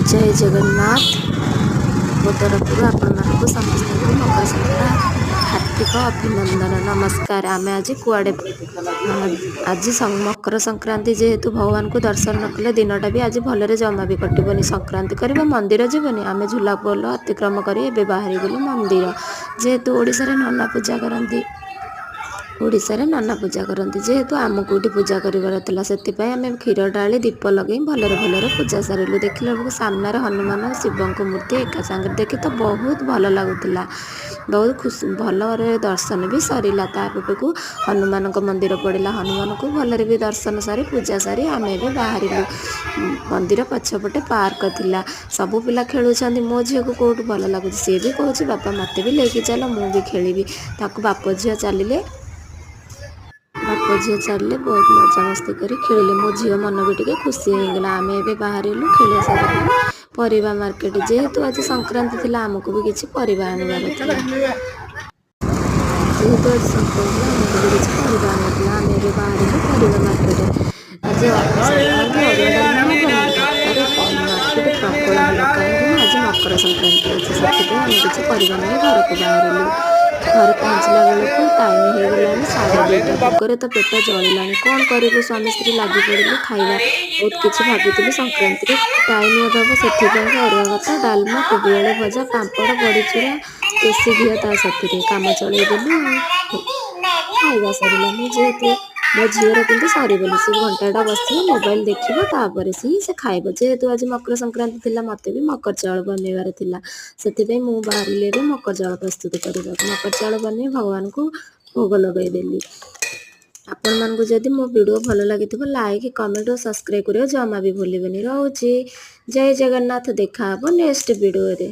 ଜୟ ଜଗନ୍ନାଥ। ମୋ ତରଫରୁ ଆପଣମାନଙ୍କୁ ସମସ୍ତଙ୍କୁ ମକର ସଂକ୍ରାନ୍ତି ହାର୍ଦ୍ଦିକ ଅଭିନନ୍ଦନ। ନମସ୍କାର। ଆମେ ଆଜି କୁଆଡ଼େ? ଆଜି ମକର ସଂକ୍ରାନ୍ତି ଯେହେତୁ, ଭଗବାନଙ୍କୁ ଦର୍ଶନ ନ କଲେ ଦିନଟା ବି ଆଜି ଭଲରେ ଜମା ବି କଟିବନି। ସଂକ୍ରାନ୍ତି କରିବ, ମନ୍ଦିର ଯିବନି? ଆମେ ଝୁଲା ପୋଲ ଅତିକ୍ରମ କରି ଏବେ ବାହାରିଗଲୁ ମନ୍ଦିର। ଯେହେତୁ ଓଡ଼ିଶାରେ ନନା ପୂଜା କରନ୍ତି, ଓଡ଼ିଶାରେ ନନା ପୂଜା କରନ୍ତି, ଯେହେତୁ ଆମକୁ ଏଠି ପୂଜା କରିବାର ଥିଲା, ସେଥିପାଇଁ ଆମେ କ୍ଷୀର ଢାଳି, ଦୀପ ଲଗେଇ ଭଲରେ ଭଲରେ ପୂଜା ସାରିଲୁ। ଦେଖିଲା ବେଳକୁ ସାମ୍ନାରେ ହନୁମାନ ଓ ଶିବଙ୍କ ମୂର୍ତ୍ତି ଏକା ସାଙ୍ଗରେ ଦେଖି ତ ବହୁତ ଭଲ ଲାଗୁଥିଲା। ବହୁତ ଖୁସି, ଭଲରେ ଦର୍ଶନ ବି ସରିଲା। ତାପଟକୁ ହନୁମାନଙ୍କ ମନ୍ଦିର ପଡ଼ିଲା। ହନୁମାନଙ୍କୁ ଭଲରେ ବି ଦର୍ଶନ ସାରି, ପୂଜା ସାରି ଆମେ ଏବେ ବାହାରିଲୁ। ମନ୍ଦିର ପଛପଟେ ପାର୍କ ଥିଲା। ସବୁ ପିଲା ଖେଳୁଛନ୍ତି। ମୋ ଝିଅକୁ କେଉଁଠୁ ଭଲ ଲାଗୁଛି। ସିଏ ବି କହୁଛି, "ବାପା, ମୋତେ ବି ନେଇକି ଚାଲ, ମୁଁ ବି ଖେଳିବି।" ତାକୁ ବାପ ଝିଅ ଚାଲିଲେ, ବାପ ଝିଅ ଚାଲିଲେ, ବହୁତ ମଜାମସ୍ତି କରି ଖେଳିଲେ। ମୋ ଝିଅ ମନ ବି ଟିକେ ଖୁସି ହେଇଗଲା। ଆମେ ଏବେ ବାହାରିଲୁ ଖେଳିବା ସାରିକି ପରିବା ମାର୍କେଟ। ଯେହେତୁ ଆଜି ସଂକ୍ରାନ୍ତି ଥିଲା, ଆମକୁ ବି କିଛି ପରିବା ଆଣିବାର ଥିଲା। ଯେହେତୁ ଆଜି ସଂକ୍ରାନ୍ତି ଥିଲା, ଆମକୁ ବି କିଛି ପରିବା ଆଣିବାର ଥିଲା। ଆମେ ଏବେ ବାହାରିଲୁ ପରିବା ମାର୍କେଟ। ଆଜି ସଂକ୍ରାନ୍ତି, ଅରୁଆ ଡାଲମା ହେବନି? ବାପରେ, ମାର୍କେଟ ପ୍ରବଳ ଭିଡ଼। କାହିଁକି ନା ଆଜି ମକର ସଂକ୍ରାନ୍ତି ଅଛି। ସେଥିପାଇଁ ଆମେ କିଛି ପରିବା ନେଇ ଘରକୁ ବାହାରିଲୁ। ଘରେ ପହଞ୍ଚିଲା ବେଳକୁ ଟାଇମ୍ ହେଇଗଲାଣି 2:30। ଭୋକରେ ତ ପେଟ ଜଳିଲାଣି। କ'ଣ କରିବୁ, ସ୍ୱାମୀ ସ୍ତ୍ରୀ ଲାଗି ପଡ଼ିଲୁ ଖାଇବା। ବହୁତ କିଛି ଭାବିଥିଲୁ ସଂକ୍ରାନ୍ତିରେ, ଟାଇମ୍ ଅଭାବ। ସେଥିପାଇଁ ଅରୁଆ ଭାତ, ଡାଲମା, କୋବି ଆଳୁ ଭଜା, ପାମ୍ପଡ଼, ବଡ଼ିଚୁରା, ଦେଶୀ ଘିଅ ତା ସାଥିରେ କାମ ଚଳେଇଦେଲୁ ଆଉ ଖାଇବା ସରିଲା। ମୁଁ ଯେହେତୁ ମୋ ଝିଅର କିନ୍ତୁ ସରିବନି। ସେ ଘଣ୍ଟାଟା ବସିବ, ମୋବାଇଲ ଦେଖିବ, ତାପରେ ସେ ହିଁ ସେ ଖାଇବ। ଯେହେତୁ ଆଜି ମକର ସଂକ୍ରାନ୍ତି ଥିଲା, ମୋତେ ବି ମକର ଚାଉଳ ବନେଇବାର ଥିଲା। ସେଥିପାଇଁ ମୁଁ ବାହାରିଲି ଏବେ ମକର ଚାଉଳ ପ୍ରସ୍ତୁତ କରିବାକୁ। ମକର ଚାଉଳ ବନେଇ ଭଗବାନଙ୍କୁ ଭୋଗ ଲଗେଇଦେଲି। ଆପଣମାନଙ୍କୁ ଯଦି ମୋ ଭିଡ଼ିଓ ଭଲ ଲାଗିଥିବ, ଲାଇକ୍, କମେଣ୍ଟ ଓ ସବସ୍କ୍ରାଇବ୍ କରିବା ଜମା ବି ଭୁଲିବେନି। ରହୁଛି, ଜୟ ଜଗନ୍ନାଥ। ଦେଖା ହେବ ନେକ୍ସଟ ଭିଡ଼ିଓରେ।